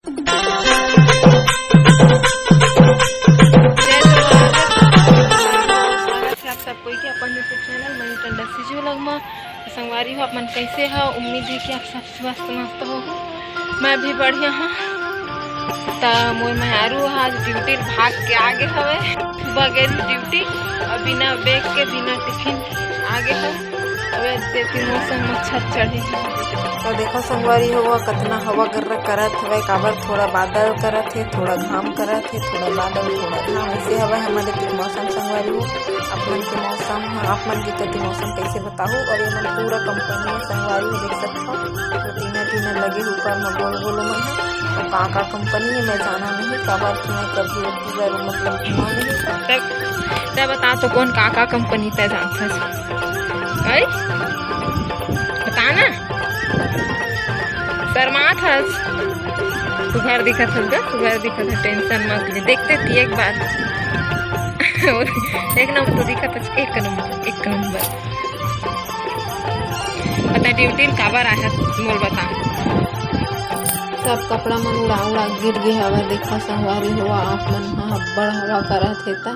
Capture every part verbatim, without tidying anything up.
जय जोहार। स्वागत है आप सब कोई के अपन YouTube channel money Tanda CG vlog में। संगवारी हो, अपन कैसे हो? उम्मीद है कि आप सब स्वस्थ मस्त हो। मैं भी बढ़िया हूँ। त मोर मेहरारू ह आज ड्यूटी भाग के आगे हवे। सुबह गए ड्यूटी और बिना बैग के, बिना टिफिन के आगे हवे। अबे देती मौसम में छत चढ़े। तो देखो संगवारी हो, वो कतना हवा गर्रा करत हवे, काबर थोड़ा बादल करत हे, थोड़ा घाम करत हे, थोड़ा बादल, थोड़ा घाम, ऐसे हवे हमारे के मौसम संगवारी हो। आप मन के मौसम, आप मन के कति मौसम कैसे बताहू? और ये मन पूरा कंपनी है संगवारी हो, देख सकत हो, तो टीना टीना लगे ऊपर में गोल गोल मन है। और का का कंपनी है मैं जाना नहीं, काबर कि मैं कभी ओती बार मतलब घूमा नहीं। तब, तब बता तो कौन का का कंपनी तय जानथस? ऐ? बता ना। शर्मात हस। सुघर दिखत हस ग, सुघर दिखत हस, टेंशन मत ले। देखते थी एक बार। एक नंबर तो दिखत हस, एक नंबर, एक नंबर। पता ड्यूटी में काबर आए हस, मोल बता। सब कपड़ा मन उड़ा उड़ा गिर गे हवय। देखा संगवारी हो, आप मन ह अब्बड़ हवा करत हे ता।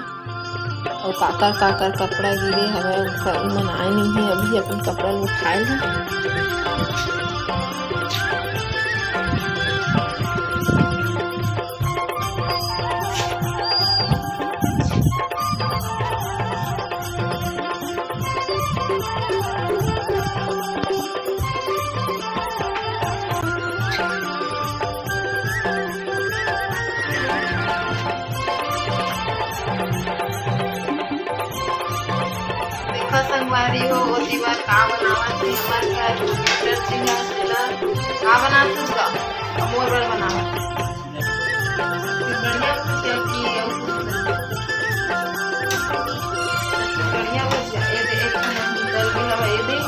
अउ काकर काकर कपड़ा गिरे हवय, ओकर उमन आए नइ हे, अभी अपन कपड़ा ल उठाए ल। देखो संगवारी हो, ओती बर का बनावत हे हमर घर, मिस्टर जी ह, तेला का बनात हस गा? मोर बर बनावत हे। बढ़िया भुजिया की, अउ कुछ नहीं। बढ़िया भुजिया, ये दे, एक ठन निकल गे हवय, ये दे।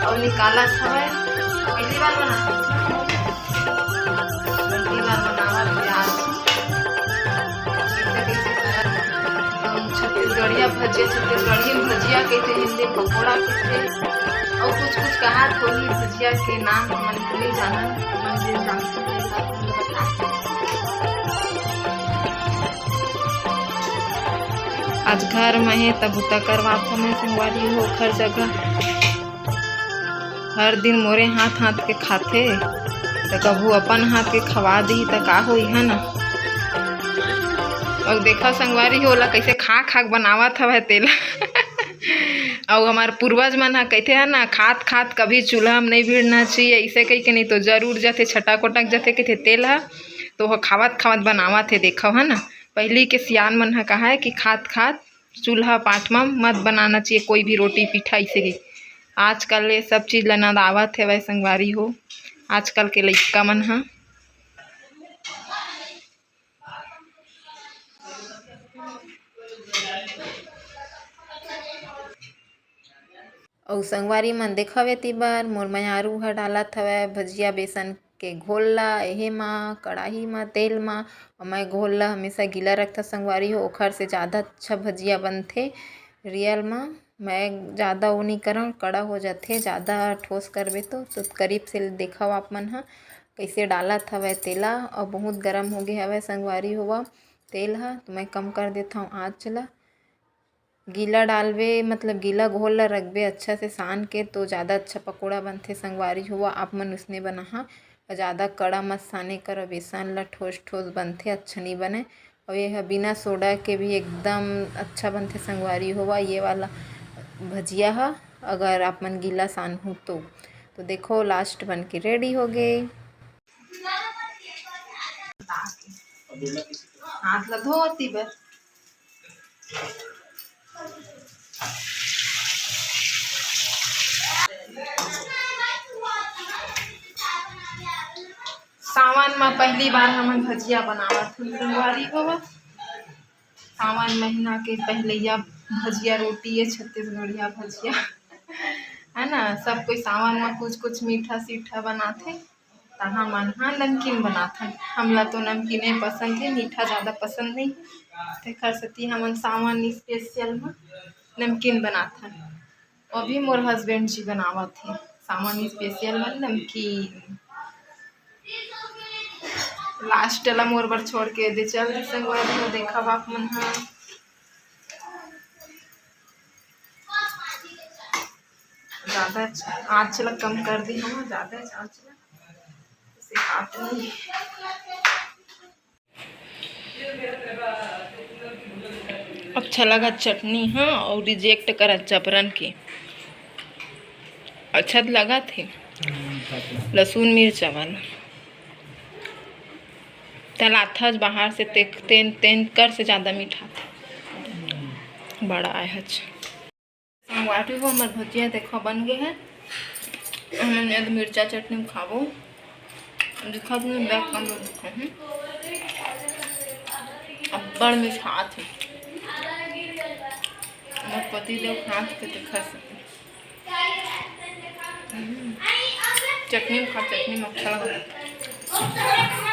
अउ निकालत हवय, पहली बार बनावत हस। पहली बार बनावत हे आज। हम छत्तीसगढ़िया भजिया, छत्तीसगढ़ी में भजिया कहिथे, हिंदी में पकोड़ा कहिथे, अउ कुछ कुछ कहात होही भजिया के नाम, हमन तो नइ जानन, हमन जे जानथन तेन बात हमन बताथन। आज घर में हे, त बुता करवात हन संगवारी हो, ओखर जगह हर दिन मोरे हाथ हाथ के खाथे, त कभू अपन हाथ के खवा दिही त का होही, है ना? अउ देखा संगवारी हो, ओला कैसे खा खा के बनावत हवय तेला। अउ हमार पूर्वज मन ह कहिथे है ना, खात खात कभी चूल्हा में नहीं भिड़ना चाहिए, ऐसे कहि के नहीं तो जरूर जाथे, छटक उटक जाथे कहिथे तेल ह। तो ओह खावत खावत बनावत हे, देखव है ना, पहली के सियान मन ह कहा है कि खात खात चूल्हा पाट म मत बनाना चाहिए कोई भी रोटी पीठा, ऐसे कहि। आजकल ये सब चीज ल नंदावत हेवय संगवारी हो, आजकल के लइका मन ह। अउ संगवारी मन देखव, एती बर मोर मयारू ह डालत हवय भजिया बेसन के घोल ला एहे मा, कड़ाही मा, तेल मा। अउ मैं घोल ला हमेशा गीला रखथव संगवारी हो, ओखर से ज़्यादा अच्छा भजिया बनथे। रियल मा मैं ज़्यादा वो नइ करंव, कड़ा हो जाथे, ज़्यादा ठोस करबे तो। तो करीब से देखव आप मन ह कइसे डालत हवय तेला, अउ बहुत गरम हो गे हवय संगवारी हो तेल ह, तो मैं कम कर देथव आँच ला। गीला डालबे, मतलब गीला घोल ला रखबे अच्छा से सान के, तो ज़्यादा अच्छा पकोड़ा बनथे संगवारी हो। आप मन उसने बनाहा, अउ ज़्यादा कड़ा मत साने कर, बेसन ला ठोस ठोस बनथे, अच्छा नइ बने। अउ ये ह बिना सोडा के भी एकदम अच्छा बनथे संगवारी हो, ये वाला भजिया ह, अगर आप मन गीला सानहू तो। तो देखो, लास्ट बन के रेडी हो गे। हाथ ला धोती बर। सावन म पहली बार हमन भजिया बनावत हन संगवारी हो। सावन महीना के पहलैया भजिया रोटी, ये छत्तीसगढ़िया भजिया, है ना। सब कोई सावन म कुछ कुछ मीठा सीठा बनाथे। त हमन ह नमकीन बनाथन। हमला तो नमकीने पसंद हे, मीठा ज़्यादा पसंद नइ हे। तेखर सेती हमन सावन स्पेशल म नमकीन बनाथन। अभी मोर हस्बैंड जी बनावत हे सावन स्पेशल म नमकीन। लास्ट ला मोर बर छोड़ के दे चल संगवारी हो, देखा बाप मन ह। ज्यादा आँच ला कम कर दी हम, ज्यादा आँच ला सिखात नहीं। अच्छा लगा चटनी, हाँ, और रिजेक्ट करा चपरन के। अच्छा तो लगा थे लहसुन मिर्चा वाला। तलाथस बाहर से ते-, तेन, तेन कर से ज्यादा मीठा था। बड़ा आय हच। संगवारी हो, हमर भुजिया देखो बन गे हे। हमन ये मिर्चा चटनी में खाबो। दिखत नहीं, बैग कम दिखा हूँ। अब्बड़ मिठात हे। मोर पति देव हाथ के देखा से। हम्म। चटनी में खा, चटनी में अच्छा लगा।